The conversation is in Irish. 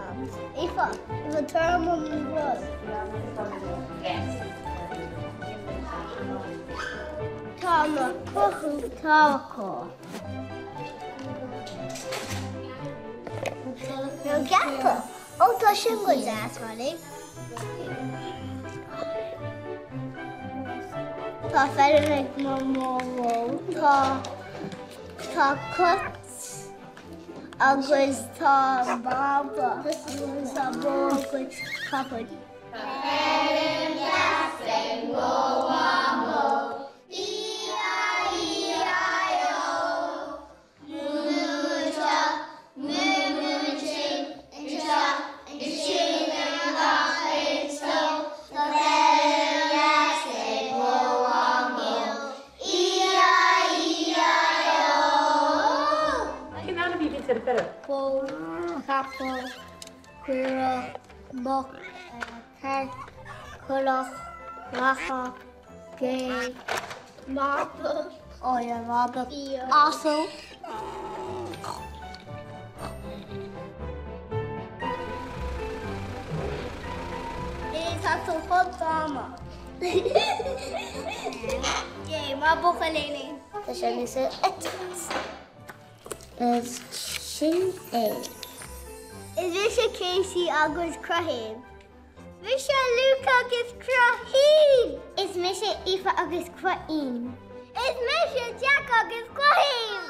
Aoife, Aoife tabhair dom an rud. Tá mo chruthú tábhachtach. Nó geata. Ó tá sin go deas, Holly. Tá feirm ag mo mhamó. Tá tá cat agus tá baba agus tá bó agus capall. Tá feirm dheas ag mo mhamó. E-I-E-I-O. Cén ainmhí a bhíonns ar an bhfeirm? Bó, capall, caora, muc, cearc, coileach, lacha, gé, madra, madra, asal. Tá tú chomh dána. Yay, mar buachaillíní. Tá sé níos eitilt. Is sin é. Is mise Casey agus Cruthaím. Mise Luke agus cruthaím! Is mise Aoife agus cruthaím. Is mise Jack agus cruthaím!